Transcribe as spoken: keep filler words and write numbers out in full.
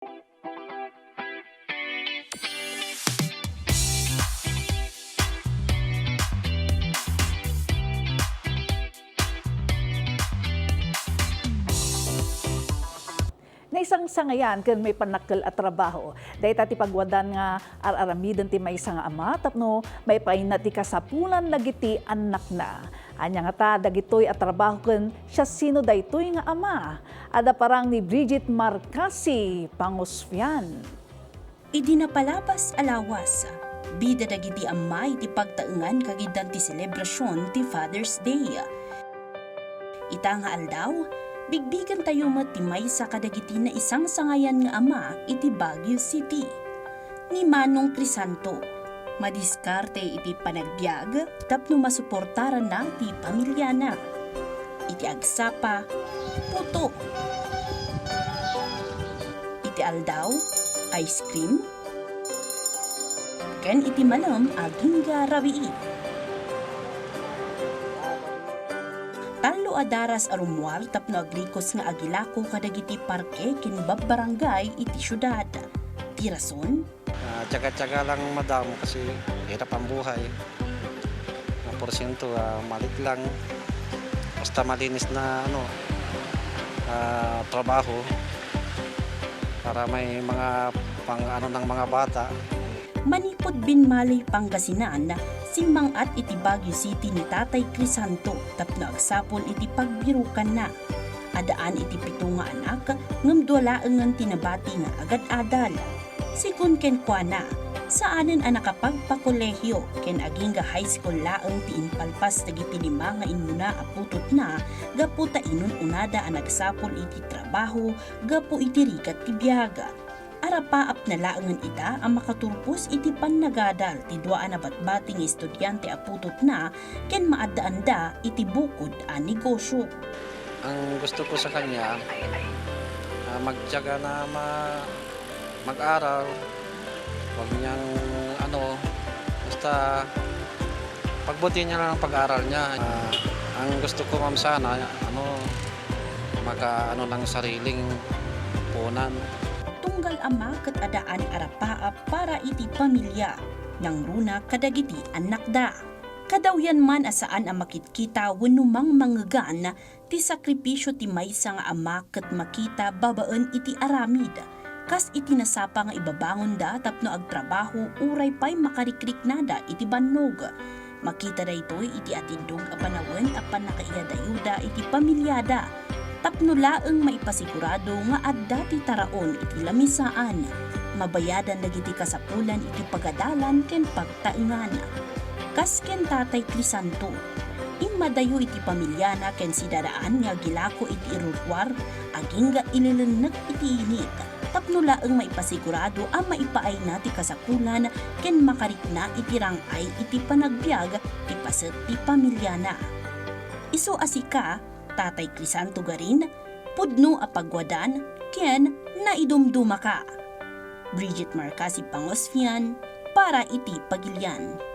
Naisangsangayan ken maipannakkel a trabaho dayta ti pagwadan nga ar-aramiden ti maysa nga ama tapno maipaayna ti kasapulan dagiti annakna. Ania ngata dagitoy a trabaho ken siasino daytoy nga ama? Adda parang ni Bridget Marcasi, Pangusfian. Idi napalabas a lawas, bida dagiti amma iti pagtaengan kagiddan ti selebrasion ti Father's Day. Ita nga aldaw, bigbigentayo met ti maysa kadagiti naisangsangayan nga ama iti Baguio City, ni Manong Crisanto. Madiskarte iti panagbiag tapno masuportaranna ti pamiliana. Iti agsapa, puto. Iti aldaw, ice cream. Ken iti malem, agingga rabii. Tallo a daras a rummuar tapno agrikos nga agilako kadagiti parke ken babbarangay iti siudad. Ti rason? Ah, tiyaga-tiyaga lang, madam, kasi hirap ang buhay. Ang porsyento, ah, malit lang. Basta malinis na, ano, ah, trabaho para may mga pang-ano ng mga bata. Manipud Binmali, Pangasinan, simmang-at iti Baguio City ni Tatay Crisanto tapno agsapul iti pagbirukanna. Addaan iti pito nga anak, ngem dua laengen ti nabati nga agad-adal. Sigun kenkuana, saanen a nakapagpakolehiyo ken agingga high school laeng ti impalpas dagiti lima nga immuna a putotna gapu ta inun-unada a nagsapul iti trabaho gapu iti rigat ti biag. Arapaapna laengen ita a makaturpos iti pannagadal ti dua a nabatbati nga estudiante a putotna ken maaddaanda iti bukod a negosyo. Ang gusto ko sa kanya, ah, magtiyaga na ma-, mag-aral. Huwag niyang, ano, basta pagbutihan niya lang ang pag-aral niya. Ah, ang gusto ko, ma'am, sana, ano, maka-, ano, ng sariling punan. Tunggal ama ket addaan arapaap para iti pamilya, nangruna kadagiti annakda. Kadawyan man a saan a makitkita wenno mangmangegan ti sakripisio ti maysa nga ama ket makita babaen iti aramid, kas iti nasapa nga ibabangonda tapno agtrabaho uray pay makarikriknada iti bannog. Makita daytoy iti atindog a panawen a pannakaiyadayuda iti pamiliada, tapno laeng maipasigurado nga adda ti taraon iti lamisaan, mabayadan dagiti kasapulan iti pagadalan ken pagtaengan. Kas ken Tatay Crisanto, immadayo iti pamiliana ken sidadaan nga agilako iti iruruar, agingga ililennek iti init, tapno laeng maipasigurado a maipaayna ti kasapulan ken makarikna iti rang-ay iti panagbiag ti paset ti pamiliana. Isu a sika, Tatay Crisanto Garin, pudno a pagwadan ken naidumdumaka. Bridget Marcasi Pangosfian para iti Pagilian.